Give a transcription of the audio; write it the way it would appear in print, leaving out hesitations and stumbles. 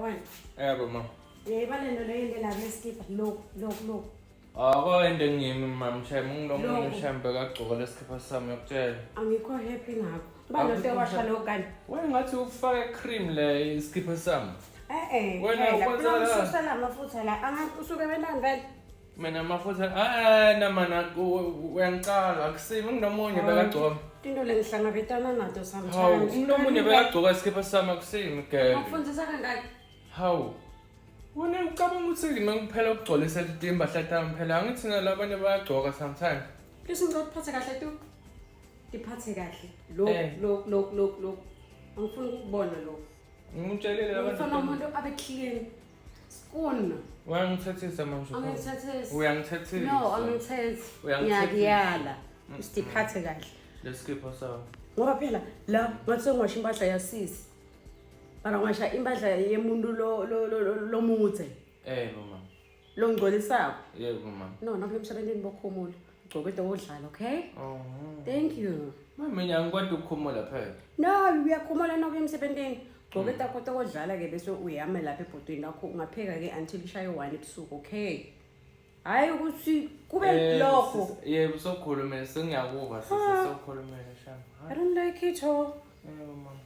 Wena. Yebo mama. Uyayiba lento leyo into la kulesikibha lokhu lokhu lokhu. Akho into engimi mama shame ngilomunye Lokhu. shame bekagcoka lesikipha sami ngiyakutshela. Angikho happy ngakho. Ba lo nto washa lo kani. Wena ngathi ufake cream le isikipha sami. Eh eh. Wena phela, ukwenza kula la. ususa la mafutha la angathi usuke wenani vele. Mina amafutha ah namana uyangicala akusimi nginomunye bekagcoka. Tinto lengihlangabetana nato Hawu sometimes. unomunye bekagcoka isikipha sami akusimi girl. Ngifundisa kangaki? Hawu. Wena ucabanga ukuthi mina kuphela ukugcolisa impahla tami phela angithi nalabanye bayagcoka sometimes. Please ngicela uphathe kahle tu. Tiphathe kahle. Lo Eh. lo lo lo lo. Angifuni ukubona lo. Ngimtshelile labantu. Ngifuna umuntu abe clean. Skun. Uyangithethisa manje. Angithethisi. Uyangithethisa. No, angithethi. Uyangithethisa. Ngiyakuyala. Usiphathe kahle. Lesikipha sami. Ngoba phela la ngathi sengiwasha impahla yasisi. Mara ngiwasha impahla yemuntu lo lo lo lo- lomudze Eh mama. longcolisako. Yebo mama. No, nakule emsebenzini bokhumula. Ugcoke into wodlala, okay? Oh. Thank you. Mama mina angikwadi ukukhumula phela. No, uyakhumula nakuya emsebenzini. Gcoke takho tokodlala ke bese uyame lapha ebhodweni lakho ungapheka ke until ishaye 1 ebusuku, okay? Hayi ukuthi kube Eh, lokho. Yebo sokhulumela sengiyakuva sisi sokhulumela shame. I don't like it oh. Yebo mama.